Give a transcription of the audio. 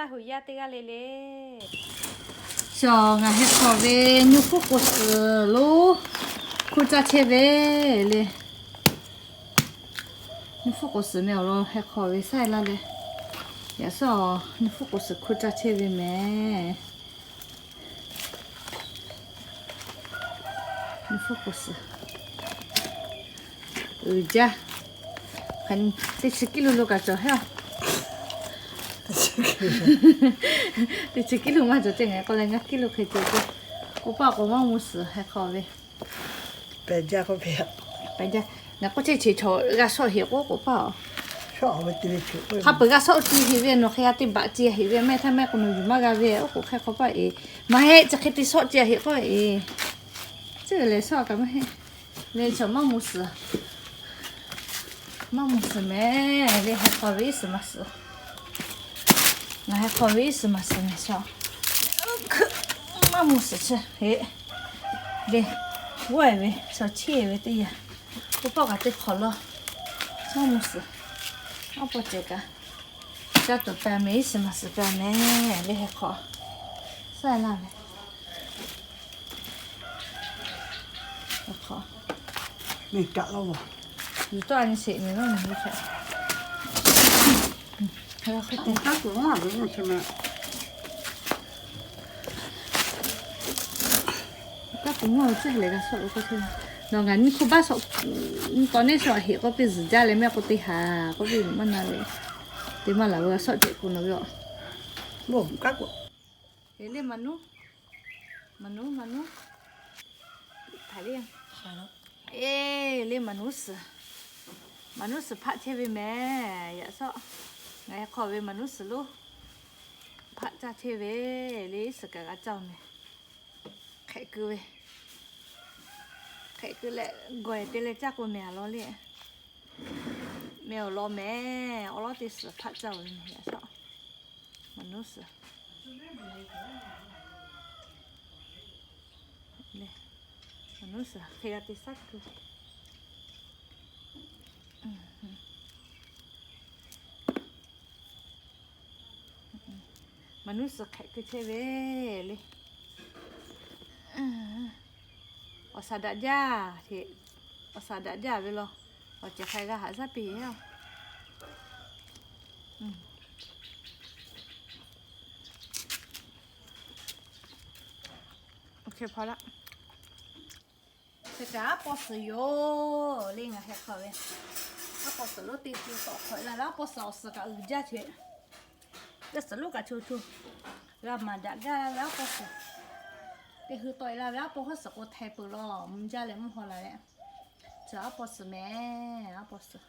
Hui yaˇ teˇ g'aˇ le le. Sha, ngaˬ heh hk'aw ve nuˇ hpfuhˇ k'o suhˍ lo hkuˇ caˇ chehˇ ve le. Nuˇ hpfuhˇ k'o suhˍ meh awˬ lawn heh hk'aw ve saiˉ laˇ le. Yaꞈ sawˉ nuˇ hpfuhˇ k'o suhˍ hkuˇ caˇ chehˇ ve meh. Nuˇ hpfuhˇ k'o suhˍ uiˍ jaˇ. Teˇ chi kiˇ lo lo kaꞈ cawˬ heˆ. Teˇ chi kiˇ lo maˇ cawˬ ceh, ngaˬ k'o leh ngaˇ kiˇ lo hk'e cawˬ ceh. K'oˆ paˆ k'o maˇ mvuh suhˍ heh hk'aw ve. Pehˬ jaˇ k'oˆ ve. Pehˬ jaˇ. Ngaˬ k'oˆ chehˇ chi chaw g'a shawˆ heˆ k'oˆ k'oˆ paˆ-oˬ. Hk'a peuˬ g'a shawˆ ci heˆ ve, nawˬ hk'e g'a te baꞈ ci heˆ ve, mehˆ htaˇ mehˆ k'o nawˬ yuˬ maˇ g'a ve, oˉ k'oˍ hk'e hk'aw paˆ-e. Maˇ heˆ, chi hk'e te shawˆ ci heˆ k'oˆ-e. Tcuhˉ lehˬ shawˆ kaꞈ maˇ heˆ. Leh chaw maˇ mvuh suhˍ. Maˇ mvuh suhˍ meh, leh heh hk'aw ve iˉ suhˍ maˬ suhˍ. Ngaˬ heh hk'aw ve iˉ suhˍ maˬ suhˍ meh chaw. Maˇ mvuh suhˍ chi heˆ. Leh g'awˇ-e ve chaw cheˇ ve teˇ yanˇ, k'oˆ paˆ kaꞈ teˇ hk'awꞈ lawˇ. Maˇ mvuh suhˍ. Aˉ paw cehˬ kaꞈ caˇ tuˬ pehˬ meh, iˉ suhˍ maˬ suhˍ pehˬ meh, leh heh hk'aw saiˉ laˇ ve. Hk'aw, meh kaꞈ laˇ-oˬ. Yuˬ tawˆ a nyi sheˍ meh laˇ meh ve hk'e. Kaˇ tuˬ mawˇ ve tcuhˉ leh g'a shawˆ ve k'oˆ te. Nawˬ ngaˬ nyi hkuˇ baˆ shawˆ, k'awꞈ neˉ shawˆ heˆ k'oˆ piˇ zuhˬ jaˇ leh mehˆ k'oˆ te haˍ k'oˆ piˇ maˇ na ve. Te maˇ laˬ ve g'a shawˆ ceh k'o nawˬ ve aˬ. Bon, kaˇ k'o. Eˬ, le maˍ nuˉ. Maˍ nuˉ, maˍ nuˉ. Htaꞈ le. Eˬ, le maˍ nuˉ suhˍ. Maˍ nuˉ suhˍ hpaˆ chehˇ ve meh, yaꞈ shawˆ. Ngaˬ heh hk'aw ve maˍ nuˉ suhˍ lonˉ hpaˆ caˇ chehˇ ve, le iˉ suhˍ kaꞈ g'a caˇ-oˬ meh. Hk'ehꞈ keu ve. Hk'ehꞈ keu leh gawˬ-e te leh caˇ k'o meh a law le. Meh awˬ lawn meh, awˬ lawn teˇ suhˍ hpaˆ caˇ-oˬ ve meh, yaꞈ shawˆ. Maˍ nuˉ suhˍ. Maˍ nuˉ suhˍ hk'e g'a te shaˉ keu. Maˍ nuˉ suhˍ hk'ehꞈ keu chehˇ ve le. Awˬ shaˍ daꞈ jaˇ hteꞈ, awˬ shaˍ daꞈ jaˇ ve law. Awˬ cehˬ hk'a g'a haꞈ shaˉ piˇ heˆ. Hk'e kaꞈ aˉ paw suhˍ yoˬ le ngaˬ heh hk'aw ve. Aˉ paw suhˍ lonˉ teˇ hu tawˆ hk'awꞈ e la ve, aˉ paw suhˍ awˬ suhˍ kaꞈ uiˍ jaˇ ce. Teˇ suhˍ lonˉ kaꞈ co co g'a maˍ daꞈ gaˇ la ve aˉ paw suhˍ. Teˇ hu tawˆ e la ve aˉ paw hawˉ suhˍ k'o htaiˍ peuˬ law, mvuh jaˇ leh mvuhˇ haw la leh. Chi aˉ paw suhˍ meh, aˉ paw suhˍ.